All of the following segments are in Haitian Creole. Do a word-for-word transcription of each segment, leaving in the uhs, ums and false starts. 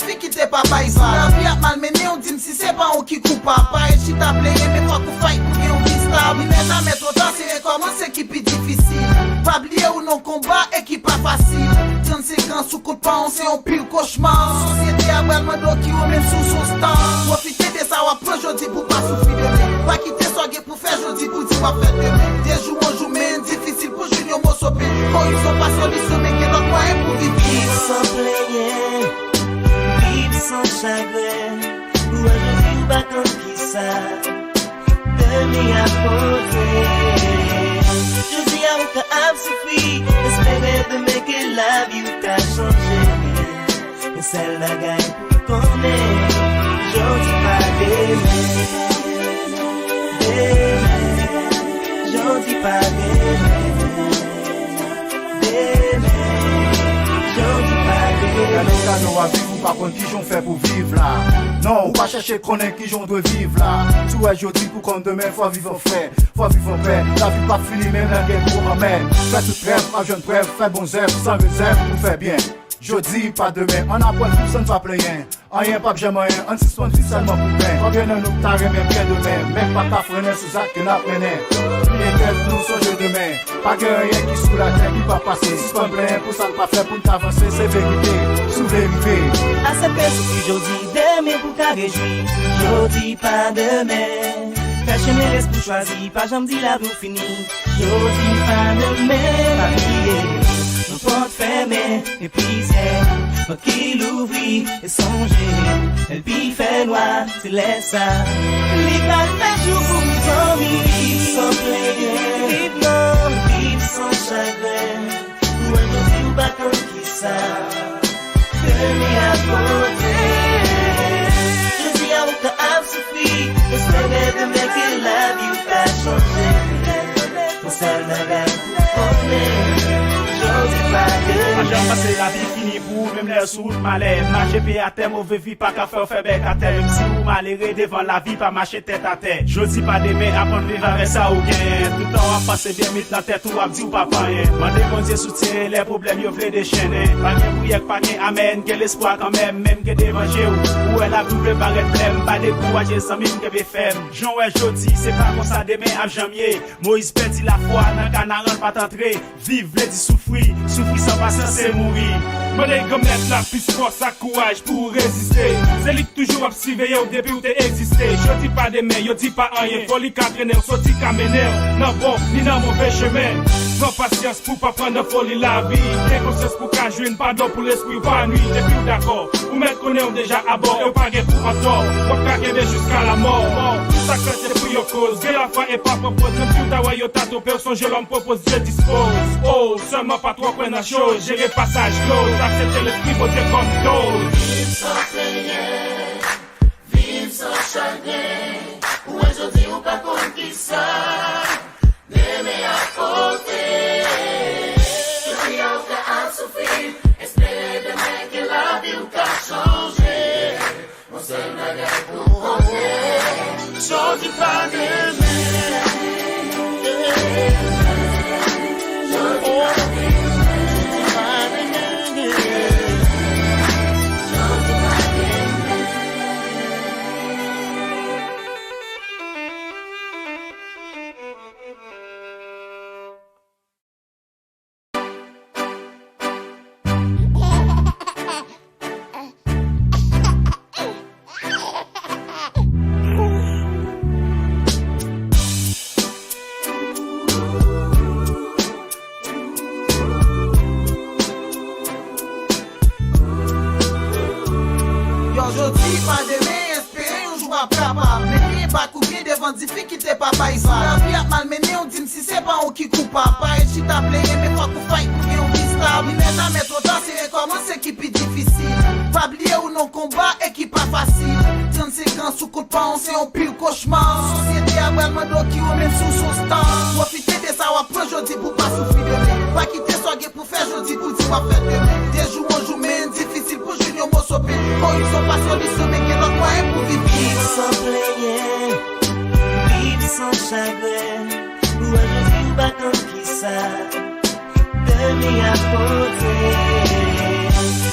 Fi kite pa bay sa. Lavi ap malmennen w, di m si se pa ou ki koupab. Pa ret chita plenyen, men fòk ou fight pou gen yon vi stab. Li nèt amè twò ta, se rekòmanse ki pi difisil. Pa bliye ou nan konba e ki pa fasil. Trannsenk an sou kout pa w, se yon pil kochma. Sosyete a pral mande w ki w menm si w se yon star. Pwofite de sa w ap pran jodi pou pa soufri demen. Pa kite sa w gen pou fè jodi pou di w ap fè demen. De jou an jou, men difisil pou jwenn yon moso pen. Koripsyon pa solisyon, men gen lòt mwayen pou viv. Viv san plenyen, viv san chagren. Ou wè jodi ou pa konn kisa demen ap pote. Jodi a ou ka ap soufri, espere demen ke lavi w ka chanje. Yon sèl bagay pou konnen, jodi pa demen. Demen, jodi pa demen. Demen, jodi pa demen. Gade kado w ap viv, ou pa konn kijan w fè pou viv la. Non, ou pa chèche konnen kijan w dwe viv la. Si w wè jodi pou konn demen, fò viv an frè, fò viv an pè. Lavi p ap fini menm lè gen gwo anmè. Fè tout rèv, ap jwenn prèv, fè bon zèv, san rezèv pou fè byen. Jodi pa demen, ann aprann viv san n pa plenyen. Anyen p ap janm anyen, ann sispann viv sèlman pou pen. Konbyen nan nou k ta renmen byen demen, men k pa ka frennen sou zak ke n ap mennen. Bliye tèt nou, sonje demen. Pa gen anyen ki sou latè ki p ap pase. Sispann plenyen pou sa n pa fè pou n ka vanse, se verite sou verite. Aksepte soufri jodi, demen pou ka rejwi. Jodi pa demen. Fè chemen lespri w chwazi, pa janm di lavi w fini. Jodi pa demen, pa bliye. Yon pòt fèmen, men plizyè pòt ki louvri. E sonje, lè l pi fè nwa, se lè sa li pral fè jou pou ou dòmi. Viv san plenyen, viv non, viv san chagren. Ou wè jodi ou pa konn kisa demen ap pote. Jodi a ou ka ap soufri, espere demen ke lavi w ka chanje. Yon sèl bagay pou konnen, jodi pa demen. Pa janm panse lavi fini pou ou, menm lè sou wout malè. Mache pye atè, move vi pa ka fè w fè bèk atè. Menm si ou malere devan lavi, pa mache tèt atè. Jodi pa demen, aprann viv avèk sa ou genyen. Toutan w ap panse byen, mit nan tèt ou, w ap di w p ap anyen. Mande Bondye soutyen lè pwoblèm yo vle dechennen. Pa gen priyè k pa gen amèn, gen lespwa kanmenm, menm gen devan je w. Ou wè lavi w vle parèt blèm, pa dekouraje zanmi m, kenbe fèm. Jan w wè jodi, se pa konsa demen ap janm ye. Moyiz pèdi lafwa nan Kanaran, l pa t antre. Viv vle di soufri, soufri san pasyans se mouri. Mande Granmèt la plis fòs ak kouraj pou w reziste. Se li k toujou ap siveye w depi w te egziste. Jodi pa demen, yo di pa anyen, foli ka trennen w, soti ka mennen w nan bon ni nan move chemen. Pran pasyans pou w pa pran nan foli lavi. Gen konsyans pou w ka jwenn padon pou lespri w pa nwi. Depi w dakò, ou mèt konnen w deja abò, e w pa gen pou antò. W ap ka kenbe jiska lamò. Tout sa k fèt se pou yon koz. Gen lafwa e pa pran poz. Menm si w ta wè yo ta twonpe w, sonje lòm pwopoz, Dye dispoz. Oh, sèlman pa twò kwè nan cho. Jere pasaj dlo. Aksepte lespri Bondye kòm do. Viv san plenyen, viv san chagren. Ou wè jodi ou pa konn kisa demen ap pote. Jodi a ou ka ap soufri, espere demen ke lavi w ka chanje. Yon sèl bagay pou konnen, jodi pa demen. Jodi pa demen. Jodi pa demen. Yo, jodi pa demen, espere yon jou ap kapab. Men gen bak ou gen devan difikilte pa bay sa. Lavi ap malmennen w, di m si se pa ou ki koupab. Pa ret chita plenyen, men fòk ou fight pou gen yon vi stab. Li nèt amè twò ta, se rekòmanse ki pi difisil. Pa bliye ou nan konba e ki pa fasil. Trannsenk an sou kout pa w, se yon pil kochma. Sosyete a pral mande w ki w menm si w se yon star. Pwofite de sa w ap pran jodi pou pa soufri demen. Pa kite sa w gen pou fè jodi pou di w ap fè demen. De jou an jou, men difisil pou jwenn yon moso pen. Koripsyon pa solisyon, men gen lòt mwayen pou viv byen. Viv san plenyen, viv san chagren. Ou wè jodi ou pa konn kisa demen ap pote.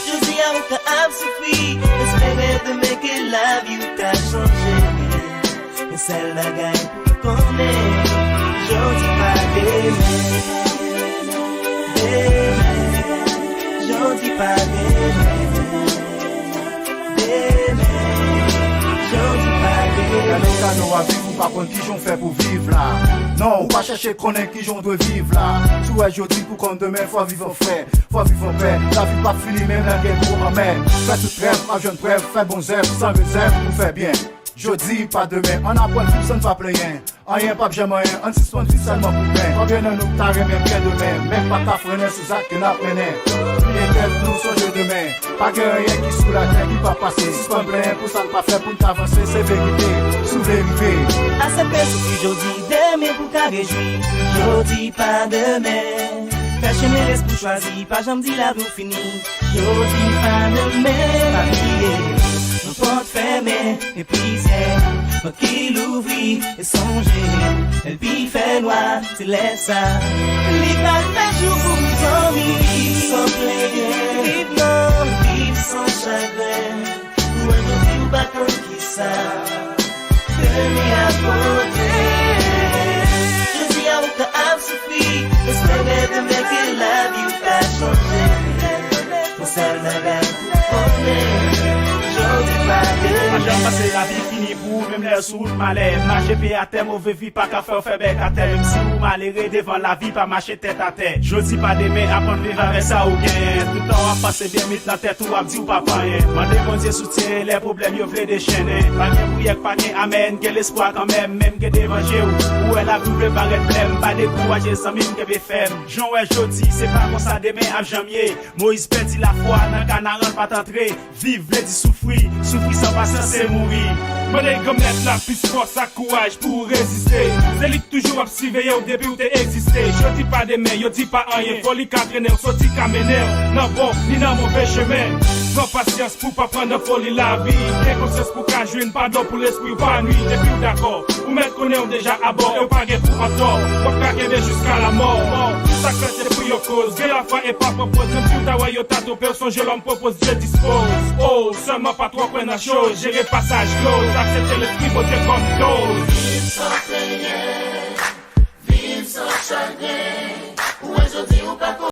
Jodi a ou ka ap soufri, espere demen ke lavi w ka chanje. Yon sèl bagay pou w konnen, jodi pa demen. Demen, jodi pa demen. Demen, jodi pa demen. Gade kado w ap viv, ou pa konn kijan w fè pou viv la. Non, ou pa chèche konnen kijan w dwe viv la. Si w wè jodi pou konn demen, fò viv an frè, fò viv an pè. Lavi p ap fini menm lè gen gwo anmè. Fè tout rèv, ap jwenn prèv, fè bon zèv, san rezèv pou fè byen. Jodi pa demen, ann aprann viv san n pa plenyen. Anyen p ap janm anyen, ann sispann viv sèlman pou byen. Konbyen nan nou k ta renmen byen demen, men k pa ka frennen sou zak ke n ap mennen? Bliye tèt nou, sonje demen. Pa gen anyen ki sou latè ki p ap pase. Sispann plenyen pou sa n pa fè pou n ka vanse, se verite sou verite. Aksepte soufri jodi, demen pou ka rejwi. Jodi pa demen. Fè chemen lespri w chwazi, pa janm di lavi w fini. Jodi pa demen, pa bliye. Yon pòt fèmen, men plizyè pòt ki louvri. E sonje, lè l pi fè nwa, se lè sa. Li pa fè jou pou zanmi. Viv san plenyen. Viv non. Viv san chagren. Ou wè jodi ou pa konn kisa demen ap pote. Jodi a ou ka ap soufri, espere demen ke lavi w ka chanje. Yon sèl bagay pou konnen, jodi pa demen. Pa janm panse lavi fini pou ou, menm lè sou wout malè. Mache pye atè, move vi pa ka fè w fè bèk atè. Menm si ou malere devan lavi, pa mache tèt atè. Jodi pa demen, aprann viv avèk sa ou genyen. Toutan w ap panse byen, mit nan tèt ou, w ap di w pa pa anyen. Mande Bondye soutyen lè pwoblèm yo vle dechennen. Pa gen priyè k pa gen amèn, gen lespwa kanmenm, menm gen devan je w. Ou wè lavi w vle parèt blèm, pa dekouraje zanmi m, kenbe fèm. Jan w wè jodi, se pa konsa demen ap janm ye. Moyiz pèdi lafwa nan Kanaran, l pa t antre. Viv vle di soufri, soufri san pasyans se mouri. Mande Granmèt la plis fòs ak kouraj pou w reziste. Se li k toujou ap siveye w depi w te egziste. Jodi pa demen, yo di pa anyen. Foli ka trennen w, soti ka mennen w nan bon ni nan move chemen. Pran pasyans pou w pa pran nan foli lavi. Gen konsyans pou w ka jwenn padon pou lespri w pa nwi. Depi w dakò, ou mèt konnen w deja abò. E w pa gen pou antò. W ap ka kenbe jiska lamò. Tout sa k fèt se pou yon koz. Gen lafwa e pa pran pòz. Menm si w ta wè yo ta twonpe w, sonje lòm pwopoze Dye dispose. Oh, sèlman pa twò kwè nan cho, jere pasaj dlo, aksepte lespri Bondye kòm doz. Viv san plenyen, viv san chagren.